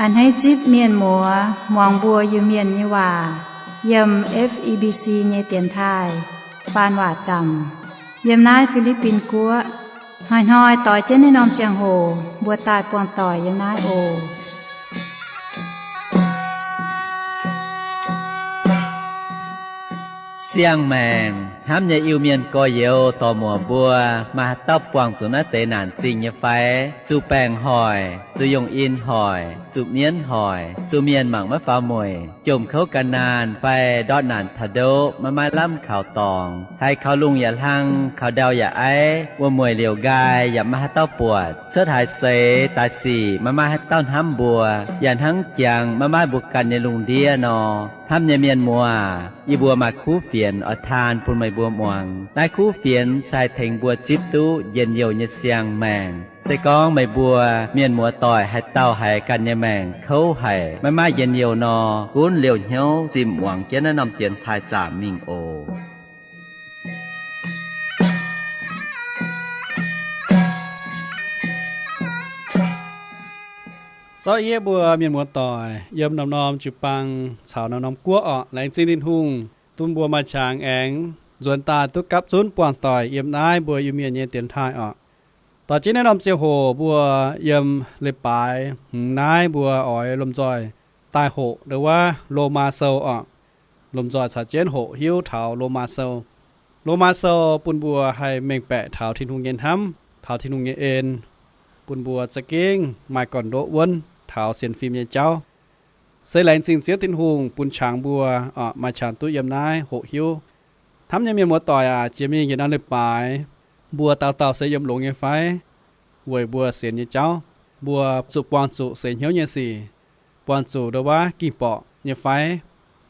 A'hneiv zipv mienh muoz muangx mbuo Iu-Mienh nyei waac yiem F E B C nyei dienx taaih faan waac zaamc yiem naaiv Fi^li^bin Guoqv. Hnoi-hnoi doix jienv naaiv norm ziangh hoc mbuo daaih buangh doic yiem naaiv oc. Siang-maengc hnamv nyei Iu-Mienh gorx-youz dorc-muoc mbuo, maaih haaix dauh buangh zuqc naaiv deix naanc zingh nyei fai? Zuqc baengc hoic, zuqc yongh in hoic, zuqc mienv hoic, zuqc mienh mangc maiv faaux mueic, jomc kouv gan naanh fai ndortv naanc taux ndoqv maiv maaih lamh kaux dorngx, haiz kaux lungh yaac hlang, kaux ndau yaac aiv, wuom-mueic liouc nqaai yaac maiv maaih haaix dauh buatc, cuotv haaix seix daaih sic maiv maaih haaix dauh hnamv mbuo, yaac hnangv jangx maiv maaih mbuo ganh nyei lungh ndiev nor. Hnamv nyei mienh muoz, yie mbuo maaih kuv fienx oix taan bun meih mbuo muangx. Naaiv kuv fienx se haih tengx mbuo zipv duqv njien-youh nyei siang-maengc. Se gorngv meih mbuo mienh muoz doic haaix dauh haiz ganh nyei maengc kouv haic, maiv maaih njien-youh nor, gunv liouh hnyouv zimh muangx jienv naaiv norm dienx taaih zaamc mingh oc. Zorqv yie mbuo mienh muoz doic yiem norm-norm jiu-baang caux norm-norm guoqv orqc, laengz zingh Tin-Hungh bun mbuo maaih qangx aengx nzuonx daaih duqv gapv zunv buangh doic yiem naaiv mbuo Iu-Mienh nyei dienx taaih orqc. Doix jienv naaiv norm ziangh hoc mbuo yiem leiz-baaix hmz naaiv mbuo oix lomh nzoih daaih hoqc ndo wuov Lomaa Sou orqc. Lomh nzoih caux jienv hoqc hiuv taux Lomaa Sou. Lomaa Sou bun mbuo haih mengh baeqc taux Tin-Hungh nyei hnamv, taux Tin-Hungh nyei en, bun mbuo za'gengh maaih gorn-ndoqv wuonv taux sienx fim nyei jauv. Se laengz zingh Ziouv Tin-Hungh bun qangx mbuo orqc, maaih qangx duqv yiem naaiv hoqc hiuv. Hnamv nyei mienh muoz doic aac, jiex mingh yietc norm leiz-baaix mbuo dauh dauh se yiem longx nyei fai? Weic mbuo sienx nyei jauv, mbuo zuqc buangh zuqc seix hnyouv nyei sic, buangh zuqc ndo wuov ging-borqc nyei fai?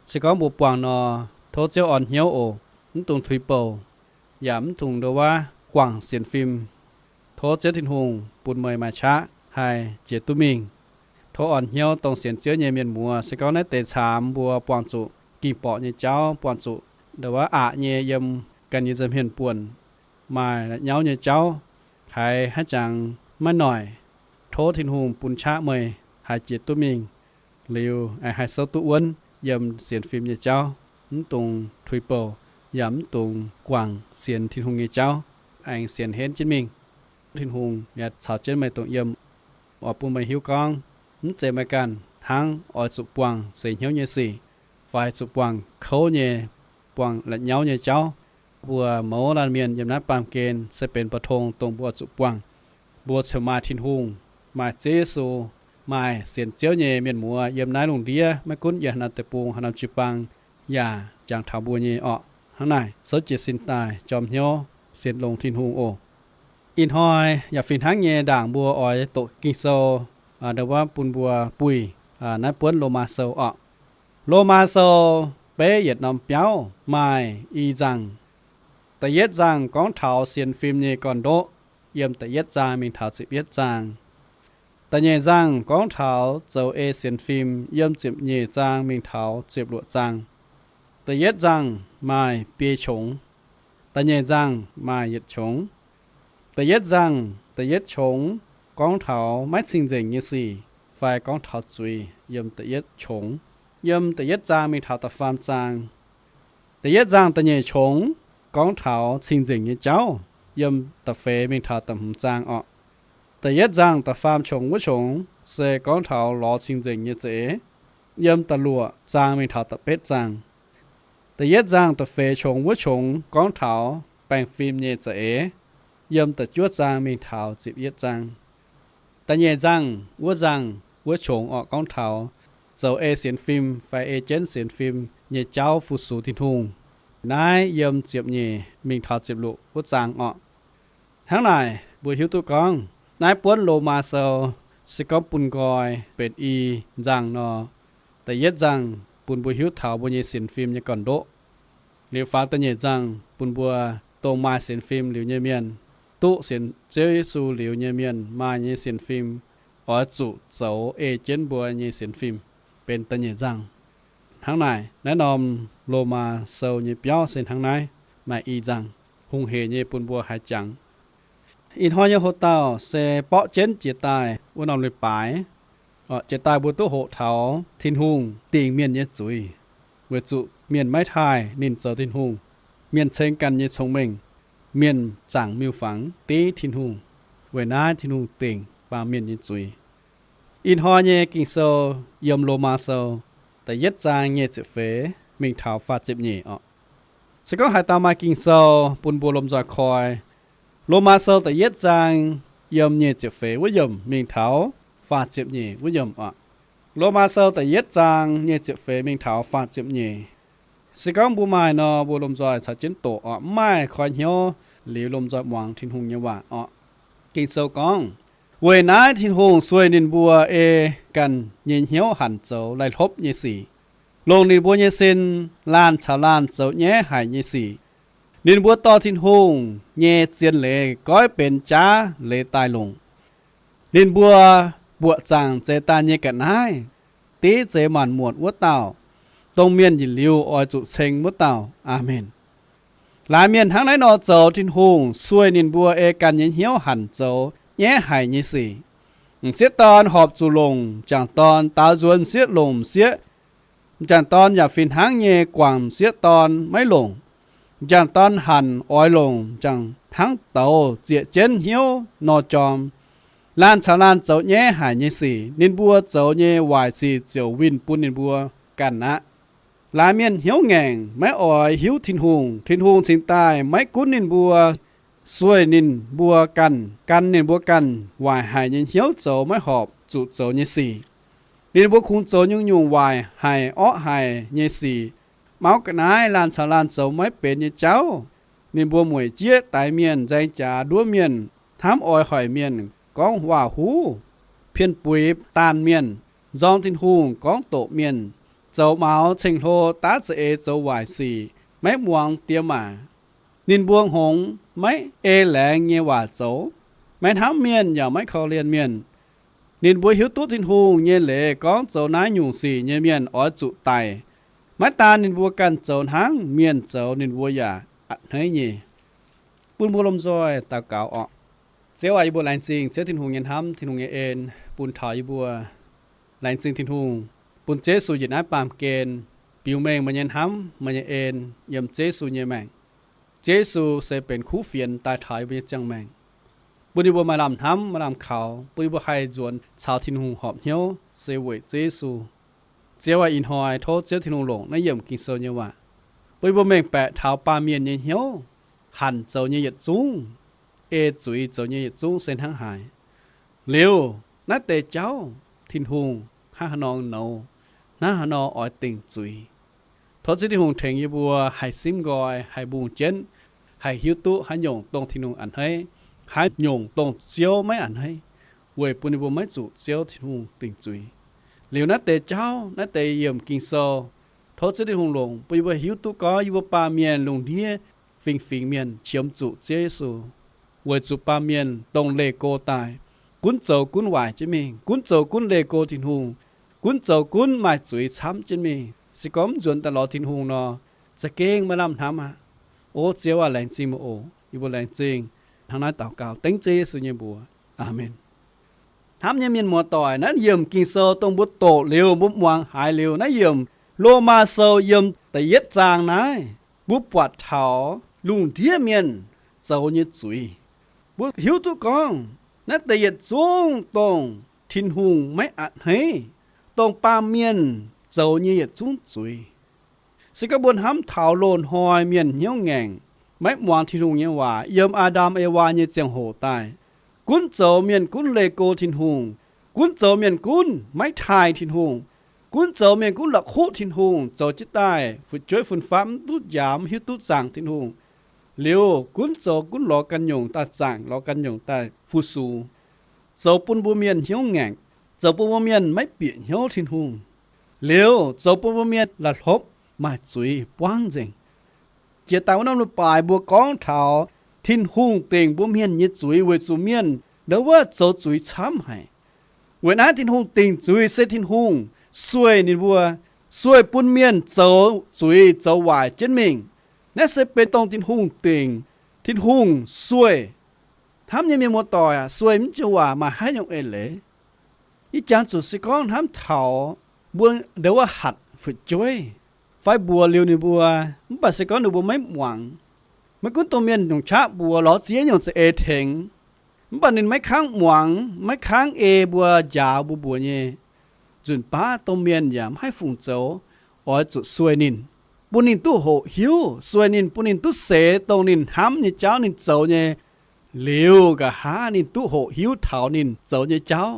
Se gorngv mbuo buangh nor, tov Ziouv orn hnyouv oc. Mv dungx tuix bouc, yaac mv dungx ndo wuov guangc sienx fim. Tov Ziouv Tin-Hungh bun meih maaih qaqv haih jiex duqv mingh. Tov orn hnyouv dongh sienx Ziouv nyei mienh muoz. Se gorngv naaiv deix caamx mbuo buangh zuqc ging-borqc nyei jauv, buangh zuqc ndo wuov aqc nyei yiem ganh nyei nza'hmien buonc, maaih la'nyauv nyei jauv, haiz haaix jangx maiv noic, tov Tin-Hungh bun qaqv meih haih jiex duqv mingh, liuz aengx haih souv duqv wuonv yiem sienx fim nyei jauv. Mv dungx tuix bouc, yaac mv dungx guangc sienx Tin-Hungh nyei jauv, aengx sienx henv jienv mingh. Tin-Hungh yaac caux jienv meih dongh yiem, oix bun meih hiuv gorngv mv zeiz meih ganh hnangv oix zuqc buangh seix hnyouv nyei sic, fai zuqc buangh kouv nyei, buangh la'nyauv nyei jauv. Mbuo mouz laanh mienh yiem naaiv baamh gen se benx mbu'tong dongh mbuo zuqc buangh. Mbuo ziouc maaih Tin-Hungh, maaih Ziouv Yesu, maaih sienx Ziouv nyei mienh muoz yiem naaiv lungh ndiev, maiv gunv yiem haaix norm deic-bung, haaix norm jiu-baang, yaac jangx taux mbuo nyei orqc. Hnangv naaic, souv jiez sin daaih jorm hnyouv sienx longx Tin-Hungh oc. Ih hnoi yaac fih hnangv nyei ndaangc mbuo oix doqc Ging-Sou, ndo wuov bun mbuo buih naaiv buonv Lomaa Sou orqc. Lomaa Sou beiv yietc norm biauv maaih i nzangh. Da'yietv nzangh gorngv taux sienx fim nyei gorn-ndoqv, yiem da'yietv zaang mingh taux ziepc yietv zaang. Da'nyeic nzangh gorngv taux zoux ei sienx fim, yiem ziepc nyeic zaang mingh taux ziepc luoqc zaang. Da'yietv nzangh maaih biei qongx. Da'nyeic nzangh maaih yietc qongx. Da'yietv nzangh da'yietv qongx gorngv taux maiv cing-nzengc nyei sic fai gorngv taux zuiz yiem da'yietv qongx, yiem da'yietv zaang mingh taux da'faam zaang. Da'yietv nzangh da'nyeic qongx gorngv taux cing-nzengc nyei jauv, yiem da'feix mingh taux da'hmz zaang orqc. Da'yietv nzangh da'faam qongx wuov qongx se gorngv taux lorz cing-nzengc nyei za'eix, yiem da'luoqc zaang mingh taux da'betv zaang. Da'yietv nzangh da'feix qongx wuov qongx gorngv taux baengh fim nyei za'eix, yiem da'juov zaang mingh taux ziepc yietv zaang. Da'nyeic nzangh wuov nzangh wuov qongx orqc gorngv taux zoux ei sienx fim fai ei jienv sienx fim nyei jauv fu-sux Tin-Hungh. Naaiv yiem ziepc nyeic mingh taux ziepc luoqc wuov zaang orqc. Hnangv naaic, mbuo hiuv duqv gorngv naaiv buonv Lomaa Sou se gorngv bun nqoi benx i nzangh nor, da'yietv nzangh bun mbuo hiuv taux mbuo nyei sienx fim nyei gorn-ndoqv. Liuz faaux da'nyeic nzangh bun mbuo dongh maaih sienx fim liuz nyei mienh, duqv sienx Ziouv Yesu liuz nyei mienh maaih nyei sienx fim, oix zuqc zoux ei jienv mbuo nyei sienx fim, benx da'nyeic nzangh. Hnangv naaic, naaiv norm Lomaa Sou nyei biauv se hnangv naaiv, maaih i nzangh, hungh heic nyei bun mbuo haiz jangx. Ih hnoi nyei hoc-dauh se borqv jienv jiex daaih wuov norm leiz-baaix. Jiex daaih mbuo duqv hoqc taux Tin-Hungh dingc mienh nyei zuiz, weic zuqc mienh maiv taaih ninh zoux Tin-Hungh. Mienh ceng ganh nyei cong-mengh, mienh zaangc miuc-fangx div Tin-Hungh. Weic naaiv Tin-Hungh dingc baamh mienh nyei zuiz. Ih hnoi nyei Ging-Sou yiem Lomaa Sou da'yietv zaang nyei ziepc feix mingh taux faah ziepc nyeic oc. Se gorngv haaix dauh maaih Ging-Sou bun mbuo lomh nzoih koi, Lomaa Sou da'yietv zaang yiem nyei ziepc feix wuov yiemc mingh taux faah ziepc nyeic wuov yiemc oc. Lomaa Sou da'yietv zaang nyei ziepc feix mingh taux faah ziepc nyeic. Se gorngv mbuo maaih nor, mbuo lomh nzoih caux jienv doqc oc. Mv maaih, koi hnyouv liuz lomh nzoih muangx Tin-Hungh nyei waac oc. Ging-Sou gorngv, Weic naaiv Tin-Hungh sueih ninh mbuo ei ganh nyei hnyouv hanc zoux laih hlopv nyei sic, longc ninh mbuo nyei sin laanh caux laanh zoux nyaiv haic nyei sic. Ninh mbuo dorh Tin-Hungh nyei zien leiz goiv benx jaav leiz daaih longc. Ninh mbuo buoqc zaangc zeix daaih nyei ga'naaiv, div zeix maanc muotc wuov dauh, dongh mienh yietc liuz oix zuqc ceng wuov dauh. Aamen. Laaix mienh hnangv naaiv nor zoux, Tin-Hungh sueih ninh mbuo ei ganh nyei hnyouv hanc zoux nyaiv haic nyei sic. M'sieqv dorn horpc zuqc longc m'jangc dorn, daaux nzuonx m'sieqv longc m'sieqv. M'jangc dorn yaac fih hnangv nyei guangc m'sieqv dorn maiv longc. M'jangc dorn hanc oix longc m'jangc hnangv douz zieqc jienv hnyouv nor jorm. Laanh caux laanh zoux nyaiv haic nyei sic, ninh mbuo zoux nyei waaic sic ziouc winh bun ninh mbuo ganh aqv. Laaix mienh hnyouv ngaengc, maiv oix hiuv Tin-Hungh. Tin-Hungh cingx daaih maiv gunv ninh mbuo, sueih ninh mbuo ganh, gan ninh mbuo ganh waaic haic nyei hnyouv zoux maiv horpc zuqc zoux nyei sic. Ninh mbuo kungx zoux nyungc-nyungc waaic haic orqv haic nyei sic. Mauv ga'naaiv, laanh caux laanh zoux maiv benx nyei jauv. Ninh mbuo mueic jieqv daix mienh, nzaeng jaax nduov mienh, hnamv oix hoic mienh, gorngv waac-huv, pien-buix daanh mienh, nzorng Tin-Hungh, gorngv doqc mienh, zoux maux ceng-hlo, daav za'eix zoux waaic sic, maiv muangx diex maac. Ninh mbuo hngongx maiv ei laengz nyei waac zoux, maiv hnamv mienh yaac maiv korv-lienh mienh. Ninh mbuo hiuv duqv Tin-Hungh nyei leiz gorngv zoux naaiv nyungc sic nyei mienh oix zuqc daic. Maiv daan ninh mbuo ganh zoux hnangv, mienh zoux ninh mbuo yaac a'hneiv nyei. Bun mbuo lomh nzoih daux gaux orqc. Ziouv aac, yie mbuo laengz zingh Ziouv Tin-Hungh nyei hnamv, Tin-Hungh nyei en bun taux yie mbuo. Laengz zingh Tin-Hungh bun Ziouv Yesu yietc naaiv baamh gen biux mengh meih nyei hnamv, meih nyei en yiem Ziouv Yesu nyei maengc. Ziouv Yesu se benx kuv fienx daaih taux yie mbuo nyei ziangh maengc, bun yie mbuo maaih lamh hnamv, maaih lamh kaux, bun yie mbuo haih nzuonx caux Tin-Hungh horpc hnyouv se weic Ziouv Yesu. Ziouv aac, ih hnoi tov Ziouv Tin-Hungh longc naaiv yiemc Ging-Sou nyei waac, bun yie mbuo mengh baeqc taux baamh mienh nyei hnyouv hanc zoux nyei yietc zungv, ei zuiz zoux nyei yietc zungv se hnangv haaix. Liuz, naaiv deix jauv Tin-Hungh hnangv haaix nor nouz, hnangv haaix nor oix dingc zuiz. Tov Ziouv Tin-Hungh tengx yie mbuo haih simv nqoi, haih mbungh jienv, haih hiuv duqv haaix nyungc dongh Tin-Hungh a'hneiv, haaix nyungc dongh Ziouv maiv a'hneiv, weic bun yie mbuo maiv zuqc Ziouv Tin-Hungh dingc zuiz. Liuz naaiv deix jauv, naaiv deix yiemc Ging-Sou, tov Ziouv Tin-Hungh longc bun yie mbuo hiuv duqv gorngv yie mbuo baamh mienh lungh ndiev fingx-fingx mienh qiemx zuqc Ziouv Yesu, weic zuqc baamh mienh dongh leih go daaih, gunv zoux gunv waaic jienv mingh, gunv zoux gunv leih go Tin-Hungh, gunv zoux gunv maaih zuiz camv jienv mingh. Se gorngv mv nzuonx daaih lorz Tin-Hungh nor, za'gengh maaih lamh hnamv aqv. O Ziouv aac, laengz zingh meih oc. Yie mbuo laengz zingh hnangv naaiv daux gaux dengv Ziouv Yesu nyei mbuox. Aamen. Hnamv nyei mienh muoz-doic, naaiv yiemc Ging-Sou dongh mbuo doqc liuz, mbuo muangx haiz liuz, naaiv yiemc Lomaa Sou yiem da'yietv zaang naaiv, mbuo buatc taux lungh ndiev mienh zoux nyei zuiz. Mbuo hiuv duqv gorngv naaiv deix yietc zungv dongh Tin-Hungh maiv a'hneiv, dongh baamh mienh zoux nyei yietc zungv zuiz. Se gorngv mbuo hnamv taux loz-hnoi mienh hnyouv ngaengc, maiv muangx Tin-Hungh nyei waac yiem Aa^ndam Ewaa nyei ziangh hoc daaih, gunv zoux mienh gunv leih go Tin-Hungh, gunv zoux mienh gunv maiv taaih Tin-Hungh, gunv zoux mienh gunv la'kuqv Tin-Hungh, zoux jienv daaih fu'jueiv fun-faqv mv duqv njaaux, mv hiuv duqv zaangc Tin-Hungh. Liuz gunv zoux gunv lorz ganh nyungc daaih zaangc, lorz ganh nyungc daaih fu-sux, zoux bun mbuo mienh hnyouv ngaengc, zoux bun mbuo mienh maiv bieqc hnyouv Tin-Hungh. Liuz zoux bun mbuo mienh la'hlopv, maaih zuiz buangv nzengc. Jiex daaih wuov norm leiz-baaix mbuo gorngv taux Tin-Hungh dingc mbuo mienh nyei zuiz weic zuqc mienh ndau wuov zoux zuiz camv haic. Weic naaiv Tin-Hungh dingc zuiz se Tin-Hungh sueih ninh mbuo, sueih bun mienh zoux zuiz zoux waaic jienv mingh. Naaiv se benx dongh Tin-Hungh dingc, Tin-Hungh sueih. Hnamv nyei mienh muoz-doic aac, sueih mv joux waac maaih haaix nyungc eix leiz? Yie jangx zuqc se gorngv hnamv taux mbuo ndongc wuov hatc fu'jueiv fai mbuox liuz ninh mbuo, mv baac se gorngv ninh mbuo maiv muangx, maiv gunv domh mienh nyungc qaqv mbuox lorz ziex nyungc za'eix tengx, mv baac ninh maiv kangv muangx, maiv kangv ei mbuo njaaux mbuo mbuox nyei, nzunc baav domh mienh yaac maiv haih fungc zoux, oix zuqc sueih ninh, bun ninh duqv hoqc hiuv, sueih ninh, bun ninh duqv seix dongh ninh hnamv nyei jauv, ninh zoux nyei. Liuz nqa'haav ninh duqv hoqc hiuv taux ninh zoux nyei jauv.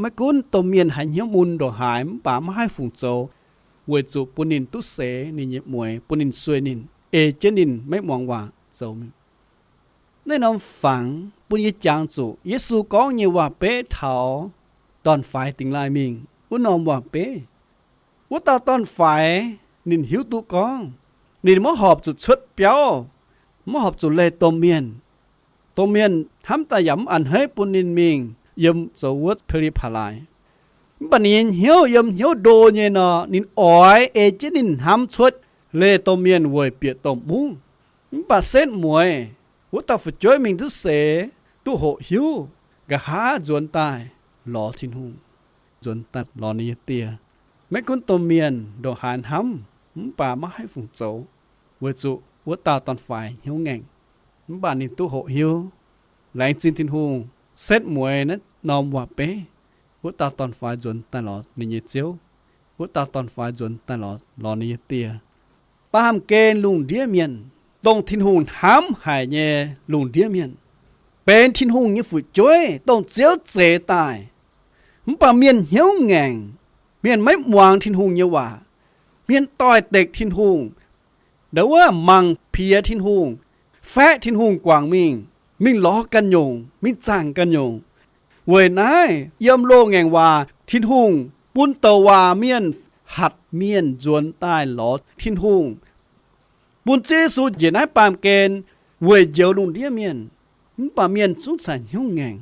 Maiv gunv domh mienh haiz hnyouv mun ndongc haaix mv baac maiv haih fungc zoux, weic zuqc bun ninh duqv seix ninh nyei mueix, bun ninh sueih ninh, ei jienv ninh maiv muangx waac zoux. Naaiv norm fangx bun yie jangx zuqc Yesu gorngv nyei waac-beiv taux dorn-faix dingx laaih mingh wuov norm waac-beiv. Wuov dauh dorn-faix ninh hiuv duqv gorngv ninh maiv horpc zuqc cuotv biauv, maiv horpc zuqc leih domh mienh. Domh mienh hnamv daaih yaac mv a'hneiv bun ninh mingh yiem zoux wuov peli palaix. Mv baac ninh nyei hnyouv yiem hnyouv ndo nyei nor, ninh oix ei jienv ninh hnamv cuotv leih domh mienh weic bieqc domh mungv. Mv baac setv mueiz wuov dauh fu'jueiv mingh duqv seix, duqv hoqc hiuv, nqa'haav nzuonx daaih lorz Tin-Hungh, nzuonx daaih lorz ninh nyei die. Maiv gunv domh mienh ndongc haaix hnamv, mv baac maiv haih fungc zoux, weic zuqc wuov dauh dorn-faix hnyouv ngaengc. Mv baac ninh duqv hoqc hiuv, laengz zingh Tin-Hungh, setv mueiz naaiv norm waac-beiv, wuov dauh dorn-faix nzuonx daaih lorz ninh nyei ziouv, wuov dauh dorn-faix nzuonx daaih lorz, lorz ninh nyei die. Baamh gen lungh ndiev mienh, dongh Tin-Hungh hnamv haic nyei lungh ndiev mienh, benx Tin-Hungh nyei fu'jueiv dongh Ziouv zeix daaih. Mv baac mienh hnyouv ngaengc, mienh maiv muangx Tin-Hungh nyei waac. Mienh doix-dekc Tin-Hungh, ndau wuov mangc piex Tin-Hungh, faeqv Tin-Hungh guangc mingh, mingh lorz ganh nyungc, mingh zaangc ganh nyungc. Weic naaiv yiem loz-ngaengc waac Tin-Hungh bun douc waac mienh hatc mienh nzuonx daaih lorz Tin-Hungh, bun Ziouv Yesu njiec naaiv baamh gen weic njoux lungh ndiev mienh. Mv baac mienh zungv cingx hnyouv ngaengc,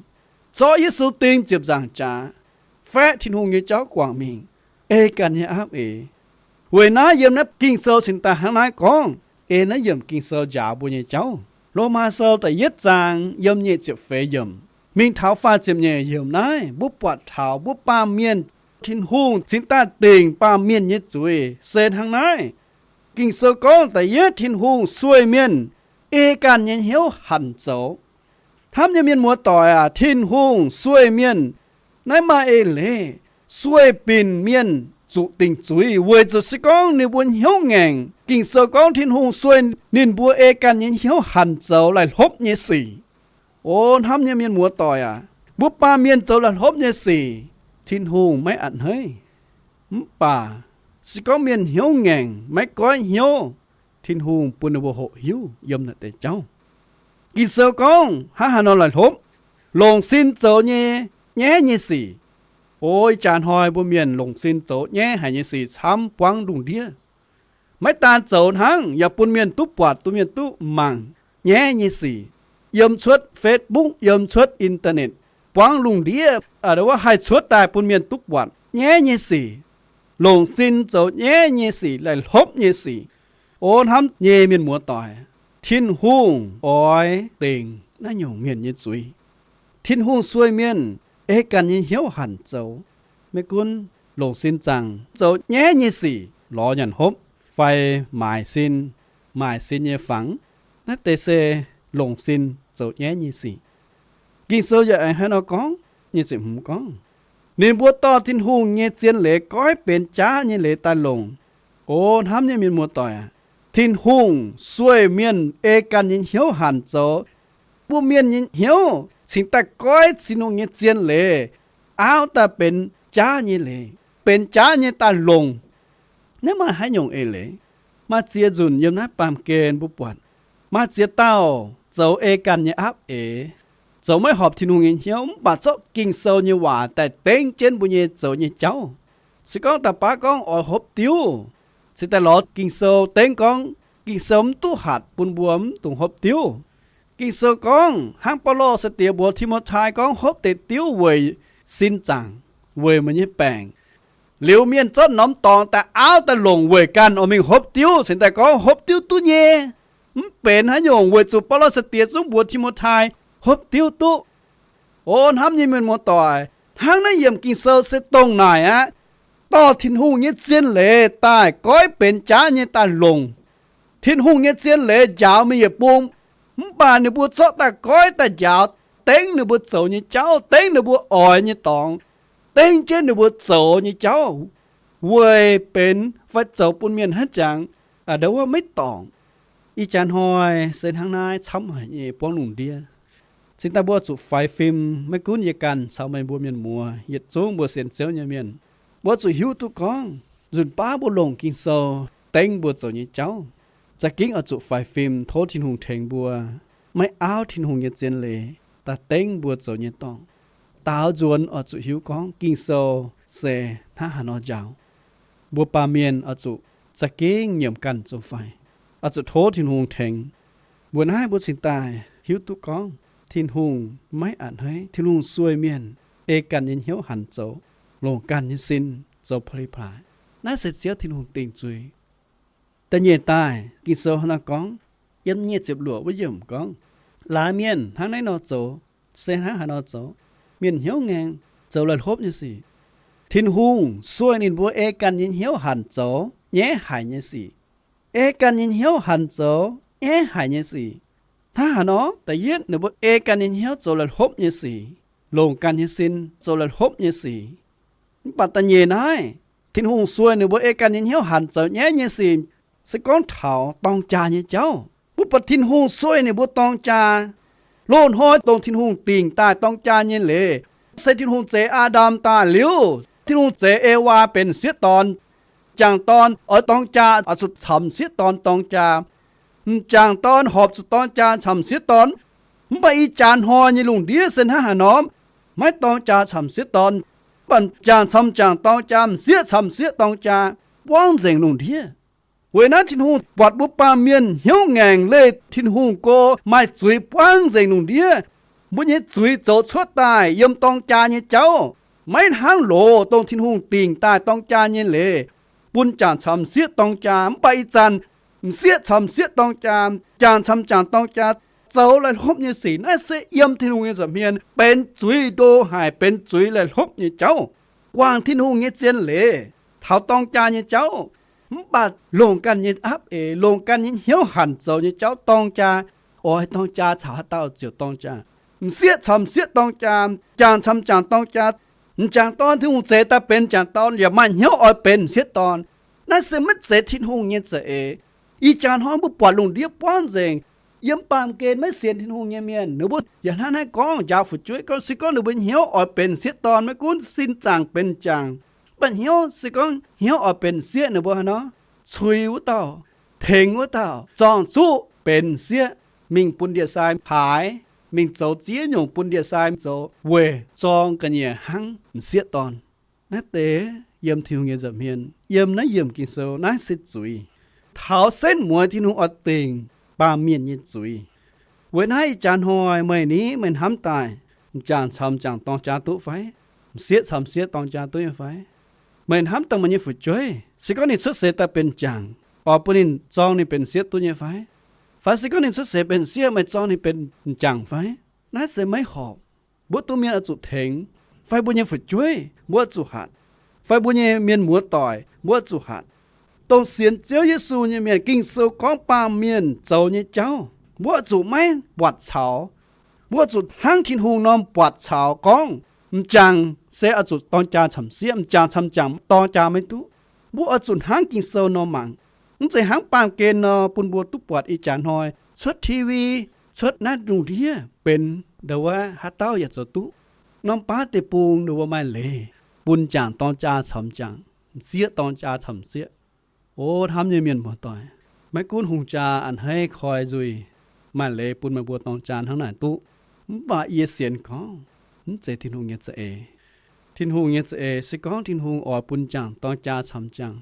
zorqv Yesu ding ziepc nzaangc jaax, faeqv Tin-Hungh nyei jauv guangc mingh, ei ganh nyei aapv eix. Weic naaiv yiem naaiv Ging-Sou cingx daaih hnangv naaiv gorngv. Ei naaiv yiemc Ging-Sou njaaux mbuo nyei jauv, Lomaa Sou da'yietv zaang yiem nyic ziepc feix yiemc mingh taux faah ziepc nyeic yiemc naaiv, mbuo buatc taux mbuo baamh mienh, Tin-Hungh cingx daaih dingc baamh mienh nyei zuiz se hnangv naaiv. Ging-Sou gorngv da'yietv Tin-Hungh sueih mienh ei ganh nyei hnyouv hanc zoux. Hnamv nyei mienh muoz-doic aac, Tin-Hungh sueih mienh naaiv maaih eix leiz, sueih binc mienh zuqc dingc zuiz weic zuqc se gorngv ninh mbuo hnyouv ngaengc. Ging-Sou gorngv Tin-Hungh sueih ninh mbuo ei ganh nyei hnyouv hanc zoux laih hlopv nyei sic. O hnamv nyei mienh muoz-doic aac, mbuo baamh mienh zoux laih hlopv nyei sic, Tin-Hungh maiv a'hneiv. Mv baac se gorngv mienh hnyouv ngaengc, maiv goiv hnyouv, Tin-Hungh bun ninh mbuo hoqc hiuv yiem naaic deix jauv. Ging-Sou gorngv hnangv haaix nor laih hlopv, longc sin zoux nyei nyaiv nyei sic. O ih jaax hnoi mbuo mienh longc sin zoux nyaiv haic nyei sic camv buangv lungh ndiev. Maiv daan zoux hnangv, yaac bun mienh duqv buatc, bun mienh duqv mangc nyaiv nyei sic. Yiem cuotv Facebook, yiem cuotv internet, buangv lungh ndiev, wuov haih cuotv daaih bun mienh duqv buatc nyaiv nyei sic. Longc sin zoux nyaiv nyei sic, laih hlopv nyei sic. O hnamv nyei mienh muoz-doic, Tin-Hungh oix dingc naaiv nyungc mienh nyei zuiz. Tin-Hungh sueih mienh ei ganh nyei hnyouv hanc zoux. Maiv gunv longc sin zaangc zoux nyaiv nyei sic, lorz nyanc hopv, fai maaic sin, maaic sin nyei fangx, naaiv deix se longc sin zoux nyaiv nyei sic. Ging-Sou yaac aengx hnangv nor gorngv, nyic ziepc hmz gorngv, ninh mbuo dorh Tin-Hungh nyei zien leiz goiv benx jaav nyei leiz daaih longc. O hnamv nyei mienh muoz-doic aac, Tin-Hungh sueih mienh ei ganh nyei hnyouv hanc zoux. Mbuo mienh nyei hnyouv cingx daaih goiv Tin-Hungh nyei zien leiz, auv daaih benx jaav nyei leiz, benx jaav nyei daaih longc. Naaiv maaih haaix nyungc eix leiz? Maaih ziex nzunc yiem naaiv baamh gen mbuo buatc, maaih ziex dauh zoux ei ganh nyei aapv eix, zoux maiv horpc Tin-Hungh nyei hnyouv, mv baac zorqv Ging-Sou nyei waac daaih dengv jienv mbuo nyei zoux nyei jauv. Se gorngv da'baav gorngv oix hopv diuv, cingx daaih lorz Ging-Sou dengv gorngv Ging-Sou mv duqv hatc bun mbuo mv dungx hopv diuv. Ging-Sou gorngv hnangv Baulo sai-diex mbuox Ti^mo^tai gorngv, hopv deix diuv weic sin zaangc, weic meih nyei baengc. Liuz mienh zorqv norm dorngx daaih auv daaih longc weic ganh oix mingh hopv diuv, cingx daaih gorngv hopv diuv duqv nyei. Mv benx haaix nyungc, weic zuqc Baulo sai-diex zungv mbuox Ti^mo^tai hopv diuv duqv. O hnamv nyei mienh muoz-doic, Hnangv naaiv yiemc Ging-Sou se dongh naaic aqv. Dorh Tin-Hungh nyei zien leiz daaih goiv benx jaav nyei daaih longc. Tin-Hungh nyei zien leiz njaaux mingh yietc bung, mv baac ninh mbuo zorqv daaih goiv daaih njaaux, dengv ninh mbuo zoux nyei jauv, dengv ninh mbuo oix nyei dorngx, dengv jienv ninh mbuo zoux nyei jauv, weic benx fai zoux bun mienh hnangv jangx, a'ndau wuov maiv dorngc. Ih jaax hnoi se hnangv naaiv camv haic nyei buangv lungh ndiev. Cingx daaih mbuo zuqc faix fim, maiv gunv yie ganh caux meih mbuo mienh muoz yietc zungv mbuo sienx Ziouv nyei mienh, mbuo zuqc hiuv duqv gorngv nzunc baav mbuo longc Ging-Sou dengv mbuo zoux nyei jauv, za'gengh oix zuqc faix fim tov Tin-Hungh tengx mbuo, maiv auv Tin-Hungh nyei zien leiz daaih dengv mbuo zoux nyei dorngx. Daaux nzuonx oix zuqc hiuv gorngv Ging-Sou se hnangv haaix nor njaaux. Mbuo baamh mienh oix zuqc za'gengh nyiemc ganh zoux faix, oix zuqc tov Tin-Hungh tengx. Mbuo naaiv mbuo cingx daaih hiuv duqv gorngv Tin-Hungh maiv a'hneiv. Tin-Hungh sueih mienh, ei ganh nyei hnyouv hanc zoux, longc ganh nyei sin zoux pa'li plaaix. Naaiv se Ziouv Tin-Hungh dingc zuiz. Da'nyeic daaih Ging-Sou hnangv naaiv gorngv, yiem nyic ziepc luoqc wuov yiemc gorngv, laaix mienh hnangv naaiv nor zoux, se hnangv haaix nor zoux? Mienh hnyouv ngaengc, zoux la'hlopv nyei sic. Tin-Hungh sueih ninh mbuo ei ganh nyei hnyouv hanc zoux nyaiv haic nyei sic. Ei ganh nyei hnyouv hanc zoux nyaiv haic nyei sic. Hnangv haaix nor? Da'yietv, ninh mbuo ei ganh nyei hnyouv zoux la'hlopv nyei sic, longc ganh nyei sin zoux la'hlopv nyei sic. Mv baac da'nyeic naaiv, Tin-Hungh sueih ninh mbuo ei ganh nyei hnyouv hanc zoux nyaiv nyei sic, se gorngv taux dorng jaa nyei jauv. Mv baac Tin-Hungh sueih ninh mbuo dorng jaa. Loz-hnoi dongh Tin-Hungh dingc daaih dorng jaa nyei leiz, se Tin-Hungh zeix Aa^ndam daaih liuz, Tin-Hungh zeix Ewaa benx sieqv dorn. M'jangc dorn oix dorng jaa oix zuqc camx sieqv dorn dorng jaa. M'jangc dorn horpc zuqc dorng jaa camx sieqv dorn. Mv baac ih jaax hnoi nyei lungh ndiev se hnangv haaix nor? Maiv dorng jaa camx sieqv dorn. Mv baac m'jangc camx m'jangc dorng jaa, m'sieqv camx m'sieqv dorng jaa, buangv nzengc lungh ndiev. Weic naaiv Tin-Hungh buatc mbuo baamh mienh hnyouv ngaengc leih Tin-Hungh go maaih zuiz buangv nzengc lungh ndiev. Mbuo nyei zuiz zoux cuotv daaih yiem dorng jaa nyei jauv, maiv hnangv loz dongh Tin-Hungh dingc daaih dorng jaa nyei leiz, bun m'jangc camx m'sieqv dorng jaa. Mv baac ih zanc m'sieqv camx m'sieqv dorng jaa, m'jangc camx m'jangc dorng jaa, zoux la'hlopv nyei sic. Naaiv se yiem Tin-Hungh nyei nza'hmien benx zuiz ndo haic, benx zuiz la'hlopv nyei jauv. Guangc Tin-Hungh nyei zien leiz taux dorng jaa nyei jauv, mv baac longc ganh nyei apv eix, longc ganh nyei hnyouv hanc zoux nyei jauv dorng jaa. Oix dorng jaa caux haaix dauh ziouc dorng jaa. M'sieqv camx m'sieqv dorng jaa, m'jangc camx m'jangc dorng jaa. M'jangc dorn Tin-Hungh zeix daaih benx m'jangc dorn yaac maaih hnyouv oix benx m'sieqv dorn. Naaiv se maiv zeiz Tin-Hungh nyei za'eix. Ih jaax hnoi mbuo buatc lungh ndiev buangv nzengc, yiem baamh gen maiv sienx Tin-Hungh nyei mienh, ninh mbuo yaac hnangv naaiv gorngv, njaaux fu'jueiv gorngv, se gorngv ninh mbuo hnyouv oix benx m'sieqv dorn, maiv gunv sin zaangc benx m'jangc, mv baac hnyouv se gorngv hnyouv oix benx m'sieqv, ninh mbuo haaix nor? Cui wuov dauh, tengx wuov dauh, zorng-zuqv benx m'sieqv, mingh bun ndie-sai haaix, mingh zoux ziex nyungc bun ndie-sai zoux weic zorng ga'nyiec hnangv m'sieqv dorn. Naaiv deix yiem Tin-Hungh nyei nza'hmien, yiem naaiv yiemc Ging-Sou, naaiv se zuiz. Taux setv mueiz Tin-Hungh oix dingc baamh mienh nyei zuiz. Weic naaiv ih jaax hnoi meih ni, meih hnamv daaih, m'jangc caux m'jangc dorng jaa duqv fai? M'sieqv caux m'sieqv dorng jaa duqv nyei fai? Meih hnamv daaih meih nyei fu'jueiv, se gorngv ninh cuotv seix daaih benx m'jangc, oix bun ninh zorng ninh benx m'sieqv duqv nyei fai? Fai se gorngv ninh cuotv seix benx m'sieqv, meih zorng ninh benx m'jangc fai? Naaiv se maiv horpc. Mbuo domh mienh oix zuqc tengx, fai mbuo nyei fu'jueiv mbuo oix zuqc hatc, fai mbuo nyei mienh muoz-doic mbuo oix zuqc hatc. Dongh sienx Ziouv Yesu nyei mienh, Ging-Sou gorngv baamh mienh zoux nyei jauv, mbuo oix zuqc maiv buatc caux. Mbuo oix zuqc hnangv Tin-Hungh norm buatc caux gorngv, m'jangc se oix zuqc dorng jaa camv-sieqv, m'jangc camv m'jangc dorng jaa maiv duqv. Mbuo oix zuqc hnangv Ging-Sou nor mangc. Mv zeiz hnangv baamh gen nor bun mbuo duqv buatc ih jaax hnoi cuotv T V, cuotv naaiv lungh ndiev benx ndau wuov haaix dauh yaac zoux duqv. Norm baav deic-bung ninh mbuo maaih leiz bun m'jangc dorng jaa camv m'jangc, m'sieqv dorng jaa camv m'sieqv. O hnamv nyei mienh muoz-doic, maiv gunv hungh jaa a'hneiv koi nzuih, maaih leiz bun meih mbuo dorng jaa hnangv naaic duqv. Mv baac yie sienx gorngv mv zeiz Tin-Hungh nyei za'eix. Tin-Hungh nyei za'eix se gorngv Tin-Hungh oix bun m'jangc dorng jaa camv m'jangc,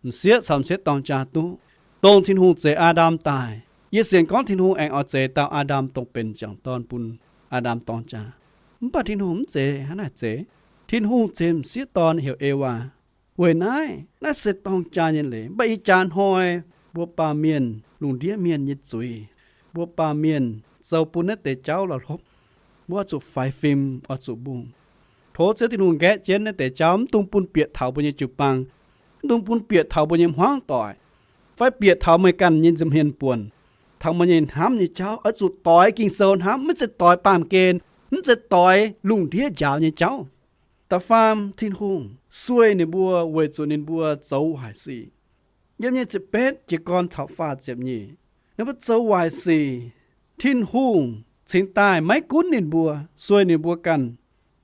m'sieqv camv m'sieqv dorng jaa duqv. Dongh Tin-Hungh zeix Aa^ndam daaih, yie sienx gorngv Tin-Hungh aengx oix zeix dauh Aa^ndam dongh benx m'jangc dorn bun Aa^ndam dorng jaa. Mv baac Tin-Hungh mv zeiz hnangv naaic zeix. Tin-Hungh zeix m'sieqv dorn heuc Ewaa. Weic naaiv, naaiv se dorng jaa nyei leiz. Mv baac ih jaax hnoi mbuo baamh mienh, lungh ndiev mienh nyei zuiz, mbuo baamh mienh zoux bun naaiv deix jauv la'hlopv. Mbuo oix zuqc faix fim, oix zuqc mbungh. Tov Ziouv Tin-Hungh nqaeqv jienv naaiv deix jauv, mv dungx bun bieqc taux mbuo nyei jiu-baang, mv dungx bun bieqc taux mbuo nyei hmuangv doic, fai bieqc taux meih ganh nyei nza'hmien buonc, taux meih nyei hnamv nyei jauv. Oix zuqc doix Ging-Sou hnamv, maiv zeiz doix baamh gen, mv zeiz doix lungh ndiev njaaux nyei jauv. Da'faam, Tin-Hungh sueih ninh mbuo weic zuqc ninh mbuo zoux waaic sic. Yiem nyei ziepc betv jiez gorn caux faah ziepc nyeic, ninh mbuo zoux waaic sic, Tin-Hungh cingx daaih maiv gunv ninh mbuo, sueih ninh mbuo ganh.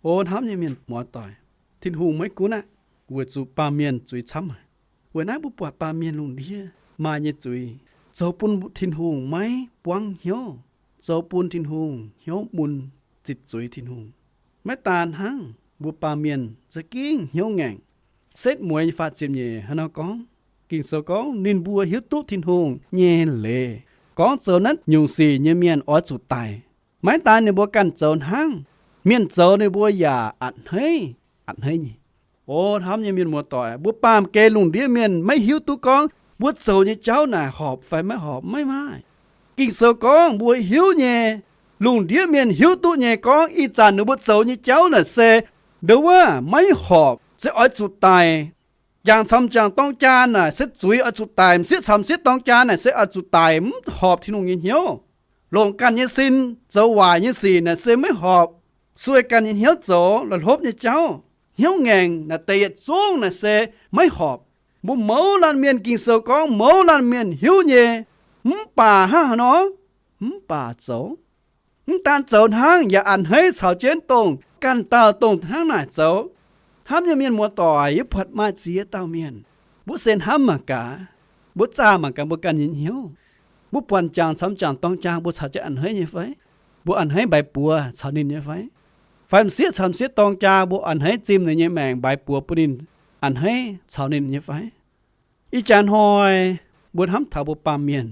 O hnamv nyei mienh muoz-doic, Tin-Hungh maiv gunv aqv, weic zuqc baamh mienh zuiz camv haic. Weic naaiv mbuo buatc baamh mienh lungh ndiev maaih nyei zuiz zoux bun Tin-Hungh maiv buangv hnyouv, zoux bun Tin-Hungh hnyouv mun, zitc zuiz Tin-Hungh. Maiv daan hnangv, mbuo baamh mienh za'gengh hnyouv ngaengc. Setv mueiz faah ziepc nyeic hnangv nor gorngv, Ging-Sou gorngv ninh mbuo hiuv duqv Tin-Hungh nyei leiz gorngv zoux naaiv nyungc sic nyei mienh oix zuqc daic. Maiv daan ninh mbuo ganh zoux hnangv, mienh zoux ninh mbuo yaac a'hneiv, a'hneiv nyei. O hnamv nyei mienh muoz-doic, mbuo baamh gen lungh ndiev mienh maiv hiuv duqv gorngv mbuo zoux nyei jauv naaic horpc fai maiv horpc, maiv maaih. Ging-Sou gorngv mbuo hiuv nyei, lungh ndiev mienh hiuv duqv nyei gorngv ih zanc ninh mbuo zoux nyei jauv naaic se nduov wuov maiv horpc, se oix zuqc daic. Jangc camx jangc dorng jaa naaic se zuiz oix zuqc daic, m'sieqv camx m'sieqv dorng jaa naaic se oix zuqc daic, mv horpc Tin-Hungh nyei hnyouv. Longc ganh nyei sin zoux waaic nyei sic naaic se maiv horpc. Sueih ganh nyei hnyouv zoux la'hlopv nyei jauv, hnyouv ngaengc naaic deix yietc zungv naaic se maiv horpc. Mbuo mouz laanh mienh, Ging-Sou gorngv mouz laanh mienh hiuv nyei, mv baac hnangv haaix nor? Mv baac zoux. Mv daan zoux hnangv, yaac a'hneiv caux jienv dongh ganh dauh dongh hnangv naaic zoux. Hnamv nyei mienh muoz-doic, yie buatc maaih ziex dauh mienh, mbuo se hnamv mangc gaax, mbuo zaah mangc gaax mbuo ganh nyei hnyouv. Mbuo buatc jangc camx jangc dorng jaa mbuo caux jienv a'hneiv nyei fai? Mbuo a'hneiv mbaix buoz caux ninh nyei fai? Fai m'sieqv camx m'sieqv dorng jaa mbuo a'hneiv zimh ninh nyei maengc mbaix buoz bun ninh, a'hneiv caux ninh nyei fai? Ih jaax hnoi mbuo hnamv taux mbuo baamh mienh,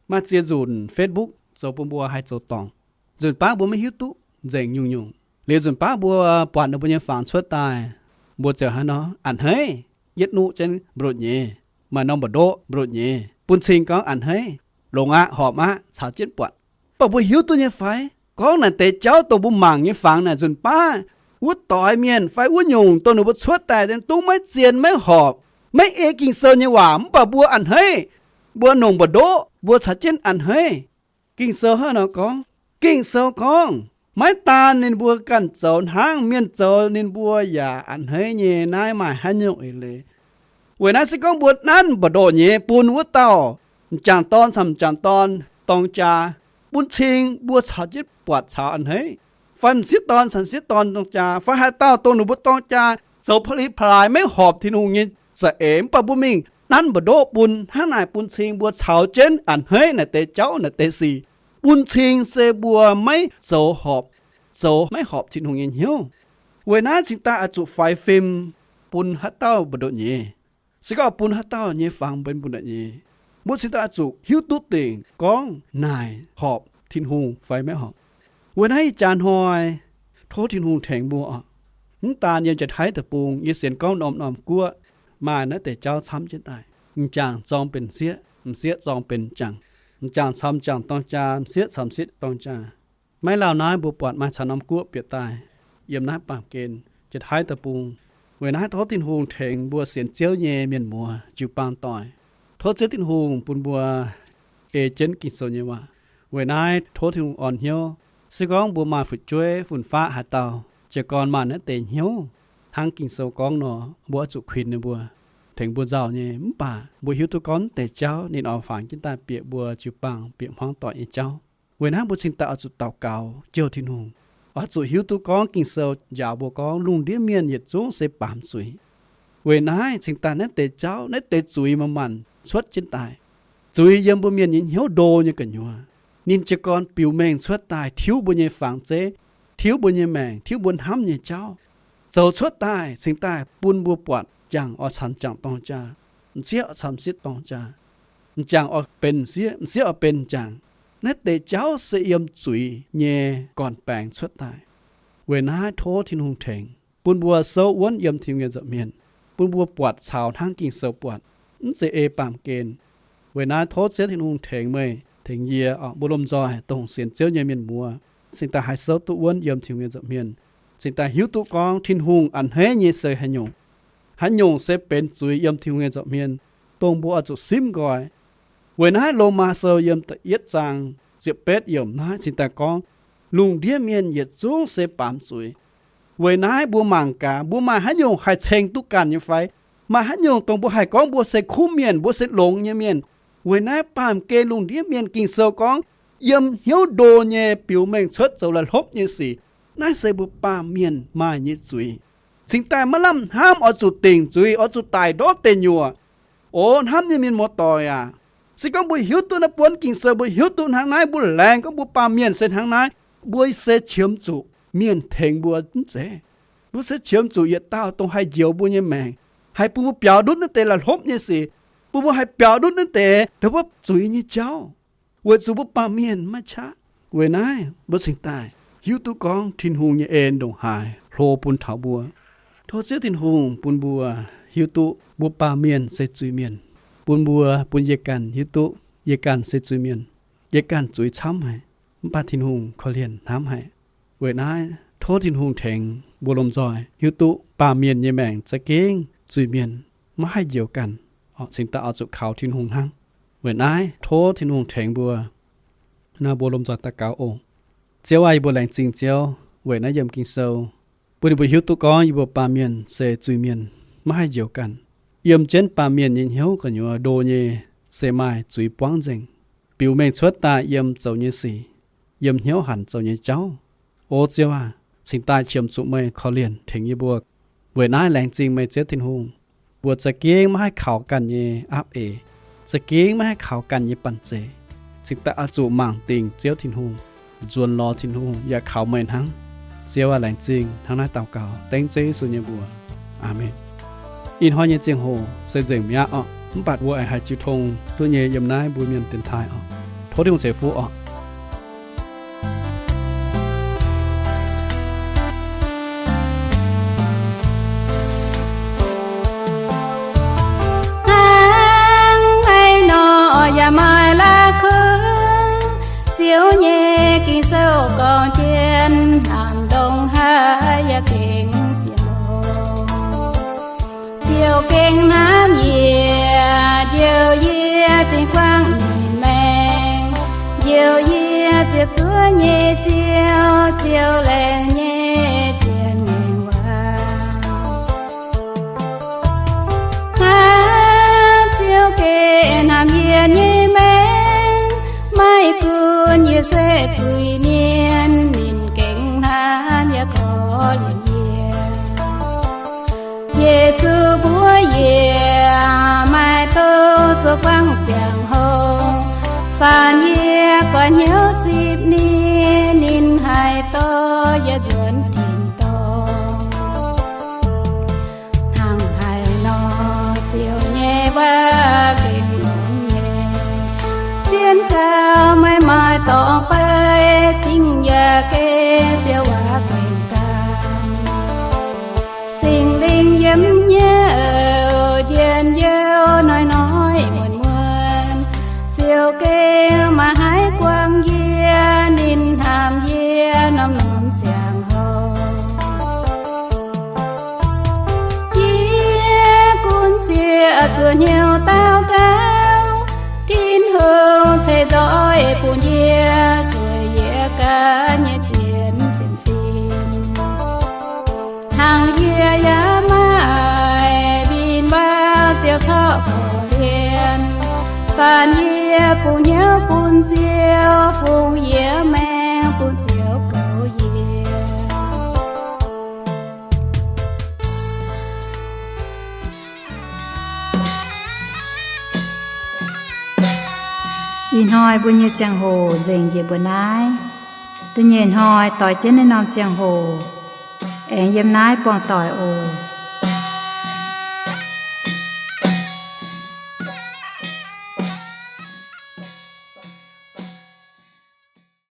maaih ziex nzunc Facebook zoux bun mbuo haih zoux dorngc. Nzunc baav mbuo maiv hiuv duqv nzengc nyungc-nyungc. Liuz nzunc baav mbuo buatc ninh mbuo nyei fangx cuotv daaih, mbuo ziouc hnangv nor a'hneiv, yietv nuqv jienv mbu'ndongx nyeiz, maaih norm mbu'ndoqv mbu'ndongx nyeiz, bun cing gorngv a'hneiv, longx aqv, horpc aqv, caux jienv buatc. Mv baac mbuo hiuv duqv nyei fai? Gorngv naaic deix jauv dongh mbuo mangc nyei fangx naaic nzunc baav wuov doix mienh fai wuov nyungc dongh ninh mbuo cuotv daaih dungv maiv zien maiv horpc, maiv ei Ging-Sou nyei waac, mv baac mbuo a'hneiv, mbuo longc mbu'ndoqv mbuo caux jienv a'hneiv. Ging-Sou hnangv nor gorngv. Ging-Sou gorngv, maiv daan ninh mbuo ganh zoux hnangv, mienh zoux ninh mbuo yaac a'hneiv nyei. Naaiv maaih haaix nyungc eix leiz? Weic naaiv se gorngv mbuo nanv mbu'ndoqv nyeiz bun wuov dauh m'jangc dorn caux m'jangc dorn dorng jaa, bun cing mbuo caux jienv buatc caux a'hneiv, fai m'sieqv dorn caux m'sieqv dorn dorng jaa, fai haaix dauh dongh ninh mbuo dorng jaa zoux pa'li pa'laaix maiv horpc Tin-Hungh nyei za'eix, mv baac mbuo mingh nanv mbu'ndoqv bun, hnangv naaic bun cing mbuo caux jienv a'hneiv naaic deix jauv naaic deix sic, bun cing se mbuo maiv zoux horpc, zoux maiv horpc Tin-Hungh nyei hnyouv. Weic naaiv cingx daaih oix zuqc faix fim bun haaix dauh mbu'ndoqv nyeiz, se gorngv bun haaix dauh nyei fangx benx mbu'ndoqv nyeiz, mbuo cingx daaih oix zuqc hiuv duqv dingc gorngv naaic horpc Tin-Hungh fai maiv horpc. Weic naaiv ih jaax hnoi tov Tin-Hungh tengx mbuo oc. Mv daan yiem Janx-Taiv Deic-Bung, yie sienx gorngv norm-norm guoqv maaih naaiv deix jauv camv jienv daaih. M'jangc zorng benx m'sieqv, m'sieqv zorng benx m'jangc, m'jangc caux m'jangc dorng jaa, m'sieqv caux m'sieqv dorng jaa. Maiv lauh naaiv mbuo buatc maaih caux norm guoqv bieqc daaih yiem naaiv baamh gen Janx-Taiv Deic-Bung. Weic naaiv tov Tin-Hungh tengx mbuo sienx Ziouv nyei mienh muoz jiu-baang doic. Tov Ziouv Tin-Hungh bun mbuo ei jienv Ging-Sou nyei waac. Weic naaiv tov Tin-Hungh orn hnyouv. Se gorngv mbuo maaih fu'jueiv fun-faqv haaix dauh jiez gorn maaih naaiv deix hnyouv hnangv Ging-Sou gorngv nor, mbuo oix zuqc kuinx ninh mbuo, tengx mbuo nzauh nyei. Mv baac mbuo hiuv duqv gorngv naaiv deix jauv ninh oix fangx jienv daaih bieqc mbuo jiu-baang, bieqc hmuangv doic nyei jauv. Weic naaiv mbuo cingx daaih oix zuqc daux gaux jouh Tin-Hungh, oix zuqc hiuv duqv gorngv Ging-Sou njaaux mbuo gorngv lungh ndiev mienh yietc zungv se baamz zuiz. Weic naaiv cingx daaih naaiv deix jauv, naaiv deix zuiz manc-manc cuotv jienv daaih. Zuiz yiem mbuo mienh nyei hnyouv ndo nyei gu'nyuoz. Ninh jiez gorn biux mengh cuotv daaih tiuv mbuo nyei fangx zeiv, tiuv mbuo nyei maengc, tiuv mbuo hnamv nyei jauv, zoux cuotv daaih cingx daaih bun mbuo buatc m'jangc oix caux m'jangc dorng jaa, m'sieqv oix caux m'sieqv dorng jaa, m'jangc oix benx m'sieqv, m'sieqv oix benx m'jangc. Naaiv deix jauv se yiem zuiz nyei gorn-baengx cuotv daaih. Weic naaiv tov Tin-Hungh tengx bun mbuo souv wuonv yiem Tin-Hungh nyei nza'hmien, bun mbuo buatc caux hnangv Ging-Sou buatc, mv zeiz ei baamh gen. Weic naaiv tov Ziouv Tin-Hungh tengx meih, tengx yie, mbuo lomh nzoih dongh sienx Ziouv nyei mienh muoz, cingx daaih haih souv duqv wuonv yiem Tin-Hungh nyei nza'hmien. cingx daaih hiuv duqv gorngv Tin-Hungh a'hneiv nyei se haaix nyungc. Haaix nyungc se benx zuiz yiem Tin-Hungh nyei nza'hmien, dongh mbuo oix zuqc simv nqoi. Weic naaiv Lomaa Sou yiem da'yietv zaang ziepc betv yiemc naaiv cingx daaih gorngv, lungh ndiev mienh yietc zungv se baamz zuiz. Weic naaiv mbuo mangc gaax, mbuo maaih haaix nyungc haih ceng duqv ganh nyei fai? Maaih haaix nyungc dongh mbuo haih gorngv mbuo se kuv mienh, mbuo se longx nyei mienh? Weic naaiv baamh gen lungh ndiev mienh Ging-Sou gorngv, yiem hnyouv ndo nyei biux mengh cuotv zoux la'hlopv nyei sic. Naaiv se mbuo baamh mienh maaih nyei zuiz. Cingx daaih maiv lamh hnamv oix zuqc dingc zuiz, oix zuqc daic ndortv deic nyuoqc. O hnamv nyei mienh muoz-doic aac, se gorngv mbuo hiuv duqv naaiv buonv Ging-Sou, mbuo hiuv duqv hnangv naaiv, mbuo laengz gorngv mbuo baamh mienh se hnangv naaiv, mbuo se qiemx zuqc mienh tengx mbuo mv zeiz. Mbuo se qiemx zuqc yietc dauh dongh haih njoux mbuo nyei maengc, haih bun mbuo biaux ndutv naaiv deix la'hlopv nyei sic, bun mbuo haih biaux ndutv naaiv deix ndongc wuov zuiz nyei jauv, weic zuqc mbuo baamh mienh maiv qaqv. Weic naaiv mbuo cingx daaih hiuv duqv gorngv Tin-Hungh nyei en ndongc haaix hlo bun taux mbuo. Tov Ziouv Tin-Hungh bun mbuo hiuv duqv mbuo baamh mienh se zuiz-mienh, bun mbuo, bun yie ganh hiuv duqv yie ganh se zuiz-mienh. Yie ganh zuiz camv haic, mv baac Tin-Hungh korv-lienh hnamv haic. Weic naaiv tov Tin-Hungh tengx mbuo lomh nzoih hiuv duqv baamh mienh nyei maengc za'gengh zuiz-mienh, maiv haih njoux ganh, cingx daaih oix zuqc kaux Tin-Hungh hnangv. Weic naaiv tov Tin-Hungh tengx mbuo. Naaiv mbuo lomh nzoih daux gaux oc. Ziouv aah, yie mbuo laengz zingh Ziouv weic naaiv yiem Ging-Sou bun yie mbuo hiuv duqv gorngv yie mbuo baamh mienh se zuiz-mienh, maiv haih njoux ganh. Yiem jienv baamh mienh nyei hnyouv gu'nyuoz ndo nyei se maaih zuiz buangv nzengc, biux mengh cuotv daaih yiem zoux nyei sic, yiem hnyouv hanc zoux nyei jauv. O Ziouv aah, cingx daaih qiemx zuqc meih korv-lienh tengx yie mbuo. Weic naaiv laengz zingh meih Ziouv Tin-Hungh, mbuo za'gengh maiv haih kaux ganh nyei aapv eix, za'gengh maiv haih kaux ganh nyei banh zeic, cingx daaih oix zuqc mangc dingc Ziouv Tin-Hungh, nzuonx lorz Tin-Hungh yaac kaux meih hnangv. Ziouv aah, laengz zingh hnangv naaiv daux gaux dengv Ziouv Yesu nyei mbuox. Aamen. Ih hnoi nyei ziangh hoc se nzengc mi'aqv orqc, mv baac mbuo aengx haih jiu tong duqv nyei yiem naaiv mbuo mienh dienx taaih orqc. Tov Tin-Hungh ceix fuqv orqc. Hnangv haaix nor yaac maaih la'kuqv, Ziouv nyei Ging-Sou gorngv jienv, hnamv ndongc haaix yaac gengh ziangh hoc. Ziouv gengh hnamv yie, njoux yie zinh guangc ninh maengc, njoux yie ziepc zuoqv nyei Ziouv, Ziouv laengz nyei zien ngaengc waac. Hnangv Ziouv gengh hnamv yie nyei maengc, maiv gunv yie se zuiz-mienh, ninh gengh hnamv yie korv-lienh yie. Yesu mbuox yie, maaih douh zuov guangc ziangh hoc, faan yie goix hnyouv zipv ninh, ninh haih dorh yie nzuonx tin-dorngh. Hnangv haaix nor Ziouv nyei waac gengh longx nyei, zien gauh maiv maaih dorngx beiv, zingh yaac gengh Ziouv waac gengh ganh. Singx Lingh yiem hnyouv njien-youh hnoi-hnoi muonz-muonz, Ziouv gengh maiv haih guangc yie, ninh hnamv yie norm-norm ziangh hoc. Yie gunv ziec zuoqc hnyouv daux gaux, Tin-Hungh ceix nzoih bun yie, sueih yie ganh nyei zien sienx fim. Hnangv yie yaac maaih win-wangv Ziouv corc korv-lienh, faan yie bungx hnyouv bun Ziouv, fungx yie maengc bun Ziouv goux yie. Ih hnoi mbuo nyei ziangh hoc nzengc njiec mbuo naaiv. Da'nyeic hnoi doix jienv naaiv norm ziangh hoc, aengx yiem naaiv buangh doic oc.